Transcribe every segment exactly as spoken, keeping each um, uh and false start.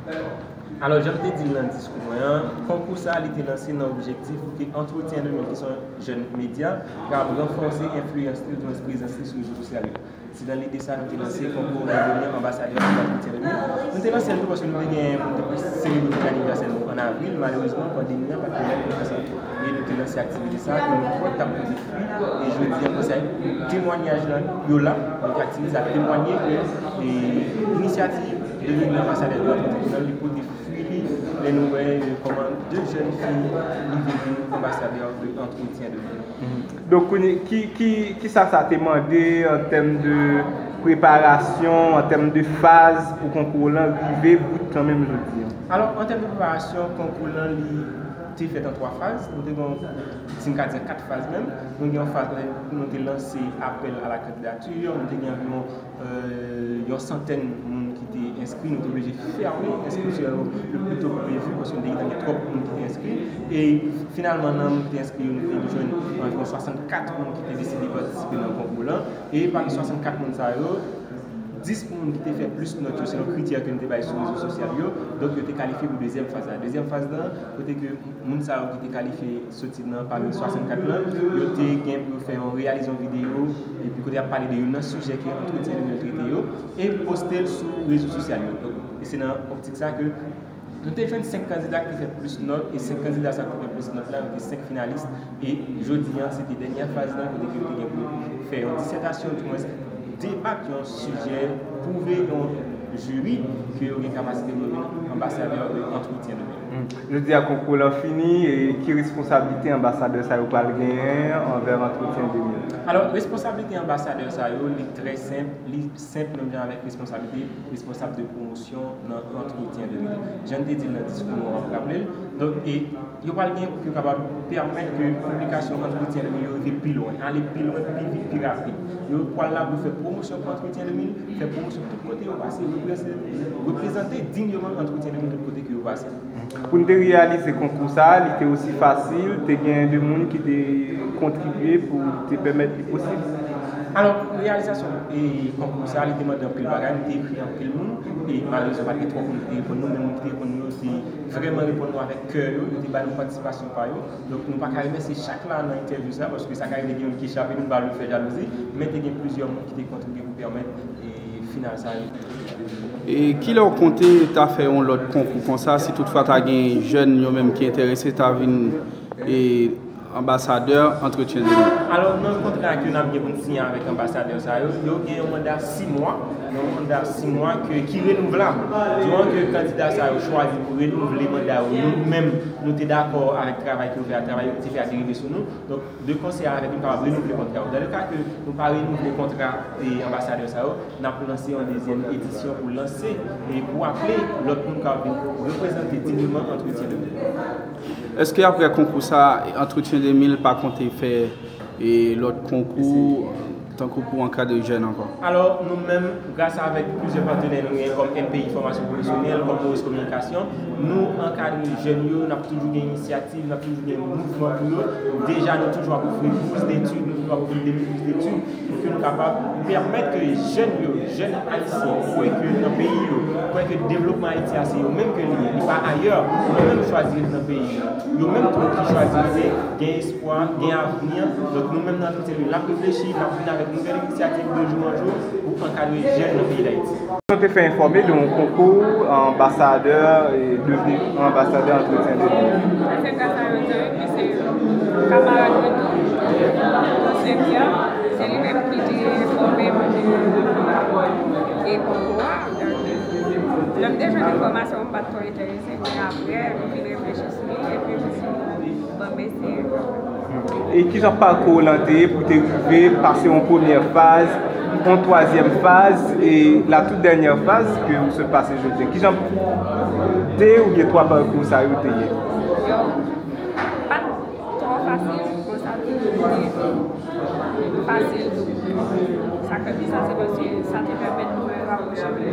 Alò, jan m te di l nan diskou mwen an, konkou sa a, li te lanse nan objektif pou ke Entretien de mil, ki se yon jèn medya, kapab ranfòse enfliyans li, oudimwens prezans li sou rezo sosyal yo. Se nan lide sa a nou te lanse konkou Revenir Ambassadeur de Entretien de mil. Nou te lanse l tou paske nou te gen, nou te selebre fèt anivèsè nou an avril. Malerezman, pandemi an pa t pèmèt nou fè sa. E nou te lanse aktivite sa a, ke nou kwè k t ap pote fwi. E jodi an, konsa, temwanyaj lan, yo la. Donk, aktivite sa a temwanye ke, e, inisyativ de Revenir Ambassadeur de Entretien de mil, li pote fwi li, lè nou wè, e, kòman de jèn fi rive vin anbasadè de Entretien de mil. Donk, kounye, ki, ki, ki sa sa te mande an tèm de preparasyon, an tèm de faz pou konkou lan rive bout kanmenm jodi an? Alò, an tèm de preparasyon, konkou lan li te fèt an twa faz. Nou te gen, si m ka di, kat faz menm. Nou gen yon faz lè nou te lanse apèl a la kandidati, nou te gen anviwon, e, yon santèn moun ki te enskri, nou te oblije fèmen enskripsyon yo le pli to ke previ, paske nou te gentan gen twòp moun ki te enskri. E finalman, nan moun ki te enskri yo, nou te jwenn anviwon swasannkat moun ki te deside patisipe nan konkou lan. E pami swasannkat moun sa yo, dis moun ki te fè plis nòt yo, selon kritè ke nou te bay sou rezo sosyal yo, donk yo te kalifye pou dezyèm faz la. Dezyèm faz lan, kote ke moun sa yo ki te kalifye soti nan pami swasannkat lan, yo te gen pou yo fè yon, reyalize yon videyo, epi kote y ap pale de youn nan sijè ke Entretien de mil trete yo, e poste l sou rezo sosyal yo. Donk, e se nan optik sa ke nou te jwenn senk kandida ki te fè plis nòt, e senk kandida sa ki te fè plis nòt la, yo te senk finalis, e jodi an, se te dènyè faz lan, kote ke yo te gen pou fè yon disètasyon, oudimwens, debat yon sijè, pwouve yon jiri ke yo gen kapasite pou yo vin anbasadè de Entretien de mil. Hmm. Jodi a, konkou lan fini, e ki responsablite anbasadè sa yo pral genyen anvè Entretien de mil? Alò, responsablite anbasadè sa yo, li trè senp, li senp menm jan avèk responsablite responsab de pwomosyon nan Entretien de mil. Jan n te di l nan diskou nou an, w ap raple l. Donk, e yo pral gen pou yo kapab pèmèt ke piblikasyon Entretien de mil yo rive pi lwen, ale pi lwen, pi vit, pi rapid. Yo pral la pou fè pwomosyon pou Entretien de mil, fè pwomosyon tout kote yo pase, reprezante, reprezante dinyman Entretien de mil tout kote ke yo pase. Pou n te reyalize konkou sa a, li te osi fasil, te gen de moun ki te kontribye pou te pèmèt li posib? Alò, reyalizasyon, e, konkou sa a, li te mande anpil bagay, nou te ekri anpil moun, e malerezman, pa t gen twòp moun ki te reponn nou, men moun ki te reponn nou yo, te vrèman reponn nou avèk kè yo, yo te ba nou patisipasyon pa yo. Donk, nou pa ka remèsye chak la nan entèvyou sa a, paske sa ka rive gen youn ki chape nou, n pa vle fè jalouzi, men te gen plizyè moun ki te kontribye pou pèmèt, e, final sa a rive. E kilè w konte ta fè yon lòt konkou konsa, si toutfwa ta gen jèn yo menm ki enterese, ta vin, e, anbasadè Entretien de mil? Alò, nan kontra ke n ap gen pou n siyen avèk anbasadè sa yo, yo gen yon manda sis mwa, yon manda sis mwa ke, ki renouvlab. Diwan ke kandida sa yo chwazi pou renouvle manda yo, nou menm, nou te dakò avèk travay ke yo fè a, travay yo te fè a te rive sou nou. Donk, de konsè avèk nou kapab renouvle kontra yo. Dan le ka ke nou pa renouvle kontra, e, anbasadè sa yo, n ap lanse yon dezyèm edisyon pou lanse e pou aple lòt moun k ap vin reprezante dinyman Entretien de mil. Èske apre konkou sa, Entretien de mil pa konte fè, e, lòt konkou, tankou pou ankadre jèn ankò? Alò, nou menm, gras avèk plizyè patnè nou genyen kòm M P I Fòmasyon Pwofesyonèl, kòm Moris Kominikasyon, nou ankadre jèn yo, n ap toujou gen inisyativ, n ap toujou gen mouvman pou yo. Deja, nou toujou ap ofri bous detid, nou toujou ap ofri demi bous detid, pou ke nou kapab pèmèt ke jèn yo, jèn ayisyen, kwè ke nan peyi yo, kwè ke devlopman Ayiti a se yo menm ke li ye, li pa ayè, yo menm chwazi ret nan peyi yo. Yo menm tou ki chwazi rete, gen espwa, gen avni. Donk nou menm nan Entretien de mil, n ap reflechi, n ap vin avèk nouvèl inisyativ de jou an jou pou ankadre jèn nan peyi Dayiti. Nou te fè enfòme de yon konkou anbasadè, e, devni anbasadè Entretien de mil. Se gras a Rodrigue, ki se kamarad mwen tou, ansyen kè, se li menm ki te enfòme mwen de, e, konkou a. Lè m te jwenn enfòmasyon, m pa t twò enterese, men apre, m vin reflechi sou li, epi m di, bon, m eseye. E kijan pakou w lan te ye pou te rive pase yon premyè faz, yon twazyèm faz, e la tout dènyè faz ke ou sot pase jodi a? Kijan de oubyen twa pakou sa yo te ye? Yo pa t twò fasil, konsa tou, fasil tou. Sa k fè m di sa, se paske sa te pèmèt mwen rapwoche m de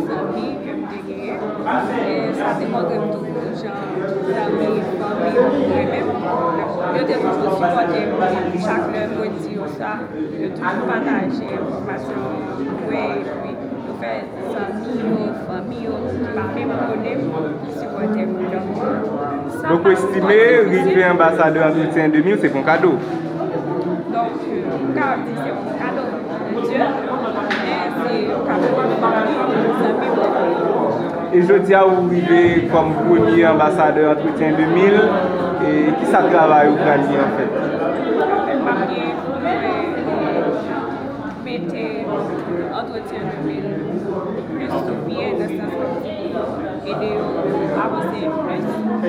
zanmi ke m te genyen. E sa te montre m tou jan zanmi, fanmi, mwen menm, yo te toujou sipòte m. Chak lè mwen di yo sa, yo toujou pataje enfòmasyon mwen, epi yo fè zanmi yo, fanmi Zanmi yo ki pa menm konnen m, ki sipòte m. Donk, sa Donk, ou pa yon estime rive anbasadè Entretien de mil, se pa yon kado? Donk, euh, m kapab di se yon kado de Dye, men se yon kado ke m ap fè pou zanmi mwen. E jodi a, ou rive kòm premye anbasadè Entretien de mil, e kisa travay ou pral ye anfèt? M ap gen pou mwen mete Entretien de mil plis sou pye, nan sans ke m ede yo avanse plis, e m ap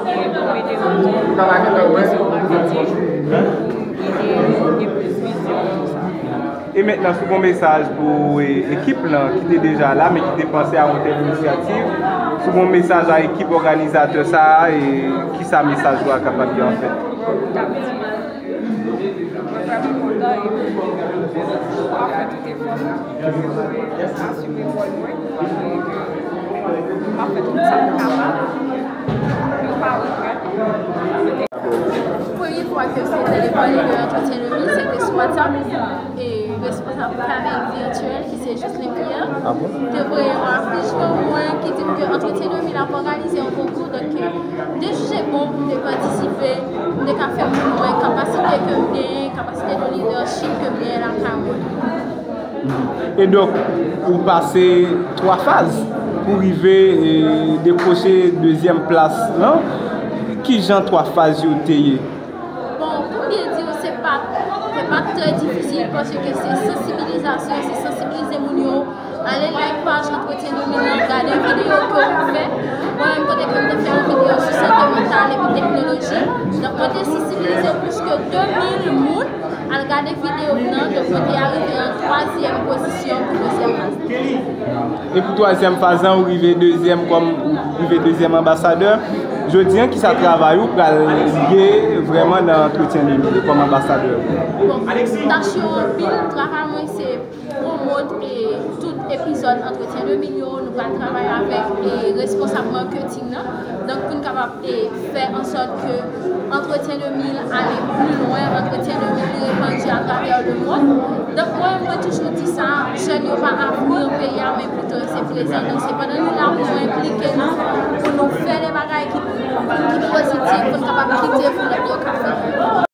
gen pou m ede yo tou nan kesyon marketing, pou m ede yo gen plis vizyon, tou sa. E mentnan, si w gen yon mesaj pou e, ekip lan ki te deja la, men ki te panse a yon tèl inisyativ, si w gen yon mesaj a ekip òganizatè sa a, e kisa mesaj ou a kapab ye anfèt? Bon, m t ap di, mwen vrèman kontan e m ap fè tout efò m pou mwen asime wòl mwen e ke m ap fè tout sa m kapab pou yo pa regrèt. Premye fwa ke m te tande pale de Entretien de mil, se te sou WhatsApp. E responsab panèl vityèl, ki se Jocelyn Pierre, te voye yon afich ban mwen ki di m ke Entretien de mil ap òganize yon konkou. Donk, te jije bon pou m te patisipe, m te ka fè moun wè kapasite ke m genyen, kapasite de leadership ke m genyen lakay mwen. E donk, ou pase twa faz pou rive e, dekwoche dezyèm plas lan. Kijan twa faz yo te ye? Bon, pou byen di w, se pa, se pa trè difisil paske se sansibilizasyon, se sansibilize moun yo. Ale like paj Entretien de mil lan, gade videyo ke w fè. Mwen menm, kote ke m te fè yon videyo sou sante mantal epi teknoloji. Donk, mwen te sansibilize plis ke de mil moun al gade videyo m nan. Donk, mwen te arive an twazyèm pozisyon pou dezyèm faz. E pou twazyèm faz lan, ou rive dezyèm kòm, ou rive dezyèm anbasadè. Jodi a, kisa travay ou pral ye vrèman nan Entretien de mil kòm anbasadè? Bon, tach yo anpil, travay mwen se pwomot e tout epizòd Entretien de mil yo, nou pral travay avèk e responsab marketing nan. Donk, pou n kapab e fè an sòt ke Entretien de mil ale pli lwen, Entretien de mil li repandi atravè lemonn. Donk, mwen, mwen toujou di sa, jèn yo pa avni peyi a, men pito se prezan. Donk, se pandan nou la pou nou enplike nou, pou nou fè de bagay ki, ki pozitif, pou n kapab kite pou lòt yo ka fè.